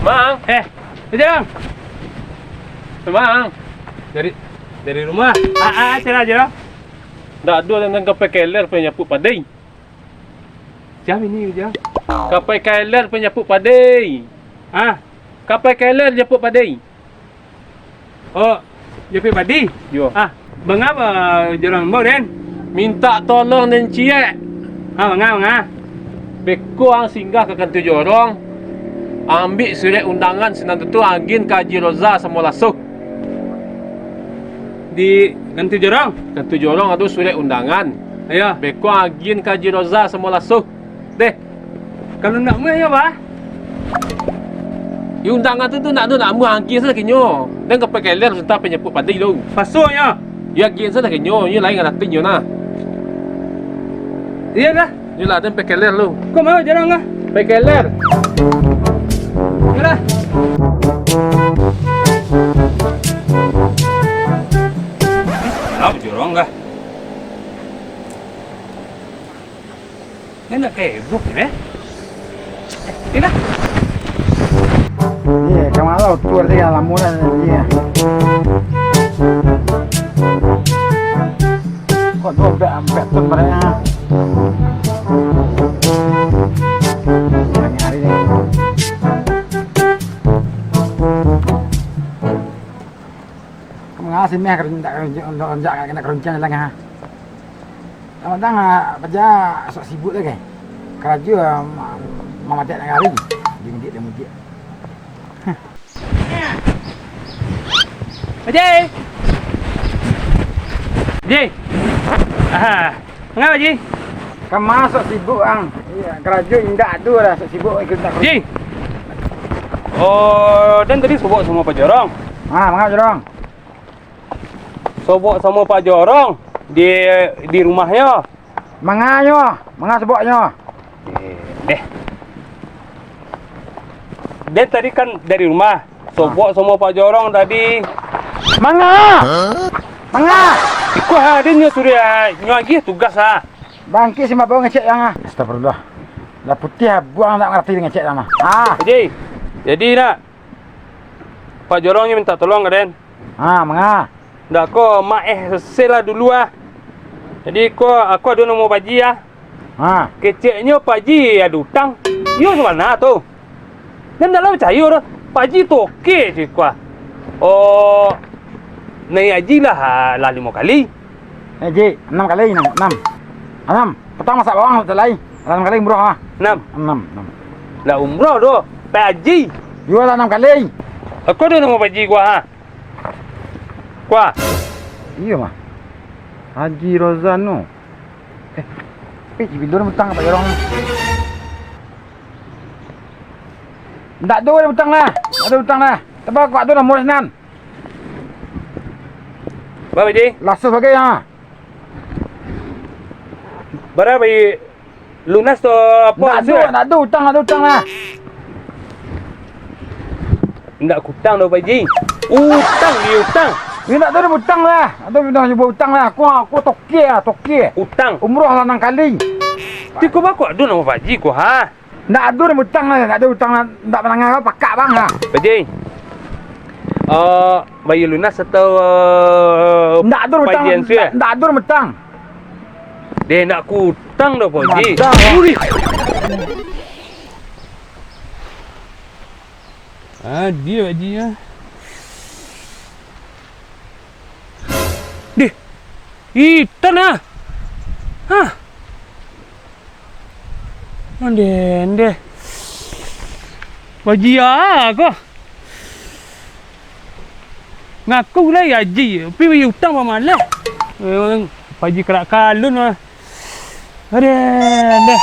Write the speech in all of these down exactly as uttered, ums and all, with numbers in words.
Bang. Eh, Jang. Bang. Dari, dari rumah. Ah, ah, sira, Jang. Ndak ado nan ka P K L R pai nyapuik padai. Sia ini, Jang? Ka P K L R pai nyapuik padai. Ah. Ka P K L R nyapuik padai. Oh, Jopik Padi? Yo. Ah, manga jorong ambo den? Mintak tolong den ciek. Ah, manga, manga? Beko ang singgah ka kantua jorong, ambiak surek undangan sinan tu, tu agiahan ka Haji Roza samo Lasuh. Di kantua jorong? Kantua jorong ado surek undangan. Iyo. Beko agiahan ka Haji Roza samo Lasuh. Deh. Kalau ndak amuah, iyo, bah? Yo, undangan tu, tu ndak ado, ndak amuah, agiah sajo kinyo. Den ka P K L R sabanta pai nyapuik padai tu. Paso nyo. Yo, agiah sajo kinyo, nyo lain ka datangnyo nah. Iyo lah. Yo lah, den P K L R lu. Ko ma jorong ah? P K L R. Iyo lah. Lah jorong lah. Ini nak heboh ni, eh? Eh, ini dah. Iya, kama lo tuar dia lamo lah dia. Kok dua belas ampek tu mereka. Hari ni. Manga si meh kerunjak, kerunjak, kerunjak, kena keruncang lah, ha. Kadang-kadang, ah, paja sok sibuk lai, kan. Karajo, ah, ma-, mamatek nagari. Di mudik, di mudik. Haji! Haji! Ah, manga, Haji? Kama sok sibuk, ang? Iya, karajo indak ado lah, sok sibuk ikut tak. Ji. Oh, den tadi sobok samo Pak Jorong. Ah, manga Jorong? Sobok samo Pak Jorong di, di rumahnyo. Manganyo, manga soboknyo? Eh, deh. Den tadi kan dari rumah. Sobok samo Pak Jorong tadi. Manga! Manga! Iko ha, den nyo suruah, nyo agiah tugas ha. Bangkik si mabok ngecek yang ah. Astagfirullah. Lah putiah buang ndak ngarati ngecek yang ah. Ah. Jadi, jadi nak Pak Jorong nyo minta tolong ka den. Ah, manga. Ndak ko, maeh sese lah dulu ah. Jadi ko, aku ado namo Pak Ji ah. Ha. Keceknyo Pak Ji ado utang. Iyo sabana tu. Den ndak lah picayo doh. Pak Ji tu oke ciko ah. Oh, naiak haji lah, lah limo kali. Eh, Ji, anam kali, anam, anam. Anam. Patang masak bawang satu lai. Anam kali umroh ah. Anam. Anam, anam. Lah umroh doh, pai haji. Iyo lah anam kali. Aku ado namo Pak Ji ko ha. Ko. Iyo mah. Haji Rozano. Eh, eh, bilo utang Pak Jorong. Ndak ado utang lah. Ndak ado utang lah. Tapi kok ado nomor sinan. Bara, Ji? Lasuh bagai ha. Bara, Ji? Lunas tu apo? Ndak ado, ndak ado utang, ndak ado utang lah. Ndak kutang doh, Pak Ji. Utang, di utang. Ni ndak ado utang lah. Ado pindah nyebut utang lah. Aku, aku toke lah, toke. Utang. Umroh lah anam kali. Ti ko bako ado namo Pak Ji ko ha? Ndak ado utang lah, ndak ado utang lah. Ndak manangah pakak bang ha. Pak Ji. Eh, bayia lunas atau, eh, ndak ado utang, pajian tu ya? Ndak, ndak ado utang. Deh, ndak kutang doh, Pak Ji. Madah. Urih. Adia, Pak Ji, ah. Deh, itan ah. Hah. Ondeh, ondeh. Bajia ko. Ngaku lah haji, tapi bagi utang pamalas. Memang Pak Haji karak kalun lah. Ondeh, ondeh.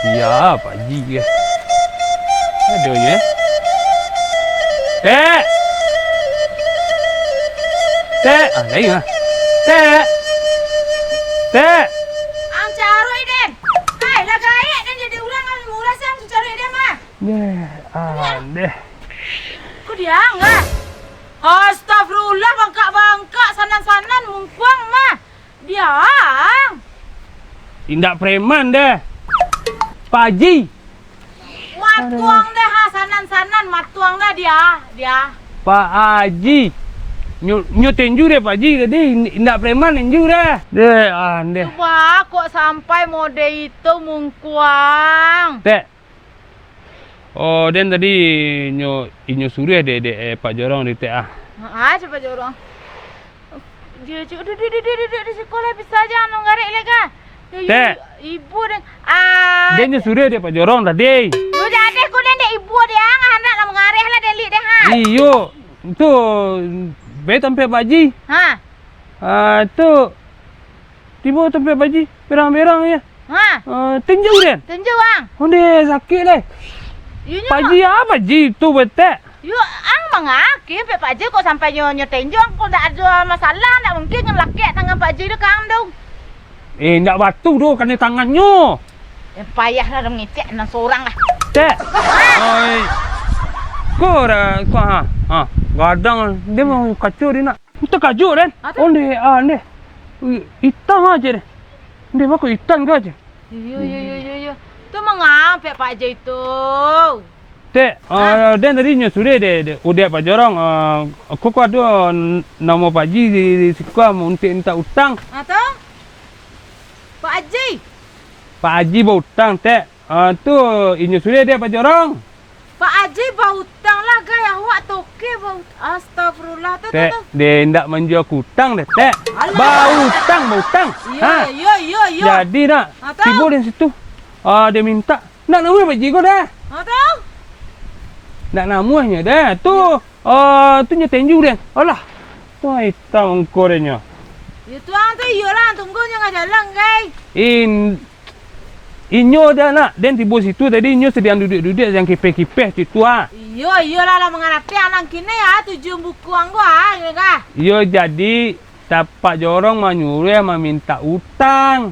Iya, Pak Haji, ya. Aduh, ya. Tek! Tek! Ah, lain lah. Tek! Tek! Ang caruik den! Deh, ah, deh. Kok diang, ah? Astagfirullah, bangkak-bangkak, sanan-sanan, mungkuang mah. Diang. Indak preman deh. Pak Haji. Matuang deh, ha, sanan-sanan, matuang dah dia, dia. Pak Haji. Nyo, nyo tenju deh Pak Haji tadi, indak preman tenju deh. Deh, ah, deh. Cubo kok sampai mode itu mungkuang. Tek. Oh, den tadi inyo, inyo suruah dek, dek, eh, Pak Jorong di Tek ah. Ha, aja Pak Jorong. Dia cuk, duduk, duduk, duduk di siko lah, bisa aja anu garek leka. Ya, Tek. Ibu den, ah. Den nyo suruah dek Pak Jorong tadi. Yo, jadi ko den dek ibu dia, ah, anak lah mangareh lah delik deh, ha. Iyo, tu, baik tampek Pak Haji. Ha. Ah, tu, tibo tampek Pak Haji, berang-berang ya. Ha. Ah, tinju den? Tinju, ang. Onde, sakik lai. Iyo, nyo Pak Haji, apa Haji tu betek? Yo, ang mangaki, pek Pak Haji kok sampai nyo, nyo tinju, ang kok ndak ado masalah, ndak mungkin nyo lakek tangan Pak Haji tu ka ang dong. Eh, ndak batu tu, kanai tangannyo. Eh, payah lah dong ngecek nan sorang lah. Tek. Ha. Oi. Ko dah, ko, ha. Ha, gadang, dia mau kaco dia nak. Takajuik, den. Ah, tu. Onde, ah, onde. Ui, itam aja, den. Onde, bako itam ko aja. Iyo, iyo, iyo, iyo, iyo. Tu mangapek Pak Haji tu? Tek, ah, den tadi nyo suruah dek, dek, dek Pak Jorong, ah, ko, ko ado n-, namo Pak Haji di, di siko, ah, untuak mintak utang. Ah, tu? Pak Haji. Pak Haji bautang, Tek. Ah, tu inyo suruah dek Pak Jorong. Pak Haji bautang lah, gai, awak toke baut-, astagfirullah, tu, tu, Tek, tu. Dia indak manjua kutang deh, Tek. Alah. Bautang, bautang. Iyo, ha? Iyo, iyo, iyo. Jadi nak, ha, tu. Tibo di situ. Ah, dia minta. Ndak namuah Pak Haji ko dah. Ha, tu. Ndak namuahnyo dah. Tu, iyo. Ah, tu nyo tenju deh. Alah. Tu itam angko deh nyo. Yo, tuang tu iyolah, tunggu nyo ka jalan, gai. In-, Inyo dah nak, den tibo situ tadi, inyo sadiang duduak-duduak, sadiang kipeh-kipeh, cik tu, ah. Iyo, iyolah, lah mangarati, anak kini, ah, tujuan buku anggo, ah, iyo kah? Iyo, jadi, Pak Jorong manyuruah mamintak utang.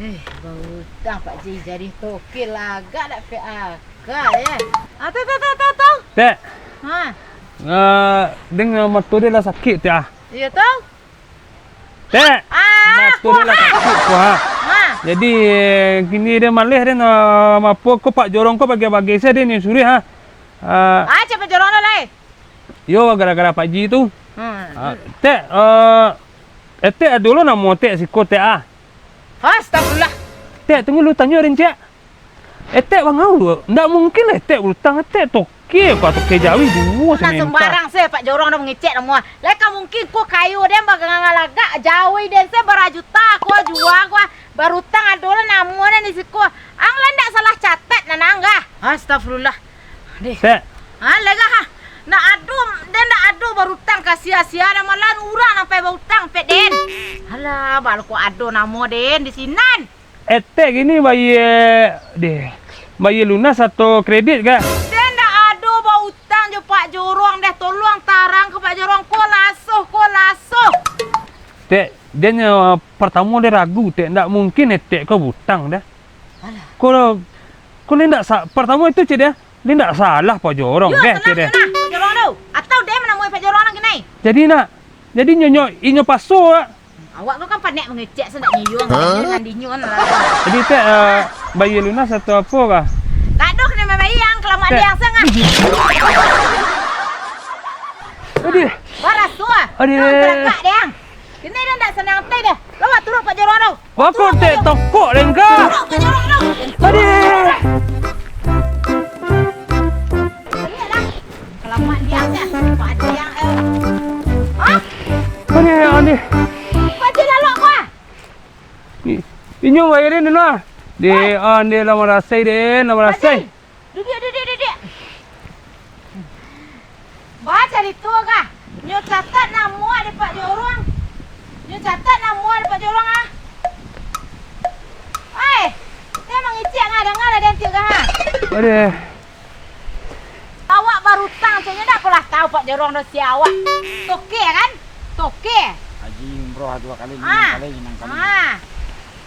Eh, bautang, Pak Ji, jadi toke lagak dak P A K, ya? Ah, tu, tu, tu, tu, tu. Tek. Ha. Ah, den mato dia lah sakik, Tek, ah. Iyo, tu. Tek, ah, mato dia lah sakik ko, ha. Ha. Jadi, kini dia maleh, den, ah, apo ko Pak Jorong ko bagi-bagi sajo, den, suruah, ha. Ah. Ah, cak Pak Jorong tu lai. Yo, gara-gara Pak Ji tu. Hmm. Ah, Tek, eh, eh, Tek, ado lo namo Tek siko, Tek, ah. Astagfirullah. Tek, tunggu lu tanyo den, cak. Etek bangau tu, ndak mungkin lah Etek berutang, Etek toke, kau toke jawi duo. Nah, sembarang se, Pak Jorong dah mangecek namo. Lai ka mungkin ko kayo den bagangan lagak, jawi den se barajuta ko jua ko, barutang ado lah namo den di siko. Ang lah ndak salah catat nan ang, ah. Astagfirullah. Deh. Tek. Ha, lai ka, ha. Ndak ado, den ndak ado barutang ka sia-sia, dan malahan urang nan pai barutang pek den. Alah, balo ko ado namo den di sinan. Etek kini bayia, deh, bayia lunas atau kredit, kah? Den ndak ado bautang jo Pak Jorong deh, tolong tarang ka Pak Jorong, ko lasoh, ko lasoh. Tek, den, eh, partamo den ragu, Tek, ndak mungkin Etek ko bautang deh. Alah. Ko, ko ni ndak sa-, partamo itu, cek deh, ni ndak salah Pak Jorong deh, cek deh. Yo, salah tu nah, Pak Jorong tu. Atau den manamui Pak Jorong nan kini? Jadi nak, jadi nyo, nyo, inyo paso, ah. Awak ko kan panek mangecek, se ndak nyiyo, nyo nan dinyo kan lah. Jadi, Tek, eh, bayia lunas atau apo kah? Ndak doh, kanai mambayia, kalamak Tek. Diang se, ah. Aduh. Baraso, ah. Aduh. Nang tagak, Diang. Kini den ndak sanang atai deh. Lawak turuik Pak Jorong tu. Bako Tek tokok den, kah? Turuik Pak Jorong tu. Aduh. Kalamak Diang se, Pak Diang, eh. Hah? Aduh, aduh. Pak Ji lalok ko, ah? Ni, inyo bayarin dulu, ah. Deh, ah, deh, lah marasai, deh, lah marasai. Pak Ji, duduak, duduak, duduak. Ba carito, kah? Nyo catat namo dek Pak Jorong. Nyo catat namo dek Pak Jorong, ah. Oi, den mangecek, ah, danga lah den tiok, kah, ah. Aduh. Awak barutang, caknyo ndak ko lah tau Pak Jorong do sia awak. Toke kan? Toke. Haji umroh dua kali, enam kali, enam kali. Ah.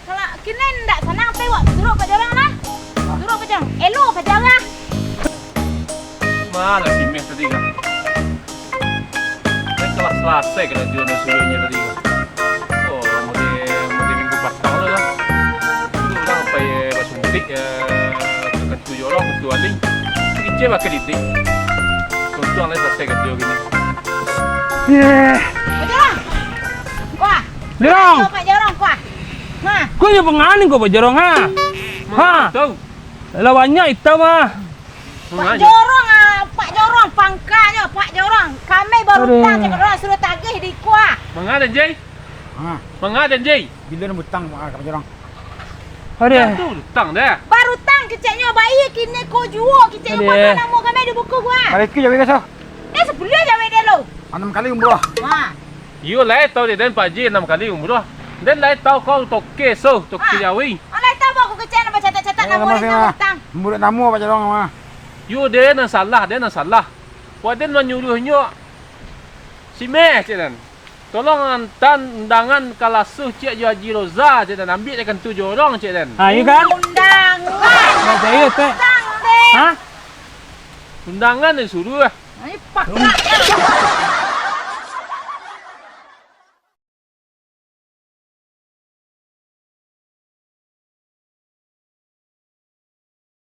Kalau kini ndak sanang, pai wak suruh Pak Jorong lah. Suruh Pak Jorong. Elo Pak Jorong lah. Ah, lah si Meh tadi kan. Dah salasai karajo nan suruahnyo tadi kan. Oh, mode, mode minggu patang tu kan. Dulu urang pai basuntik, eh, ka kantua jorong, kantua wali. Kicek bakeh didik. Untuang lah salasai karajo kini. Yeh. Pak Jorong. Kuah. Jorong. Pak Jorong, kuah. Ha. Kok nyo pangani kok Pak Jorong, ha? Ha. Tahu. Lah banyak itam, ah. Pak Jorong, ah, Pak Jorong, pangkanyo, Pak Jorong. Kami barutang, Aduh. Cakap urang suruah tagih di kuah. Manga den, Jai? Ha. Manga den, Jai? Bilo nan barutang, ah, Pak Jorong? Aduh. Tu utang deh. Barutang keceknyo, bayi kini ko juo keceknyo, Aduh. Pangka namo kami di buku kuah. Baliak jawek ka so. Eh, sapuluah jawek deh lo. Anam kali umrah. Ha. Iyo lai tau dek den, Pak Haji, anam kali umrah. Den lai tau kau toke so, toke Ah. jawi. Oh, lai tau aku kecek nan bacatak-catak Eh, namo nama den saya, nan Mah. Utang. Murid namo Pak Jorong, Mah. Iyo, den nan salah, den nan salah. Wak den manyuruahnyo si Meh, cek den. Tolong anta undangan ka lasuah ciek jo Haji Roza, cek den. Ambiak dek kantua jorong, cek den. Ha, iyo kan? Undangan. Nah, jadi, Tek. Utang, deh. Ha? Undangan disuruah. Ai, pakak.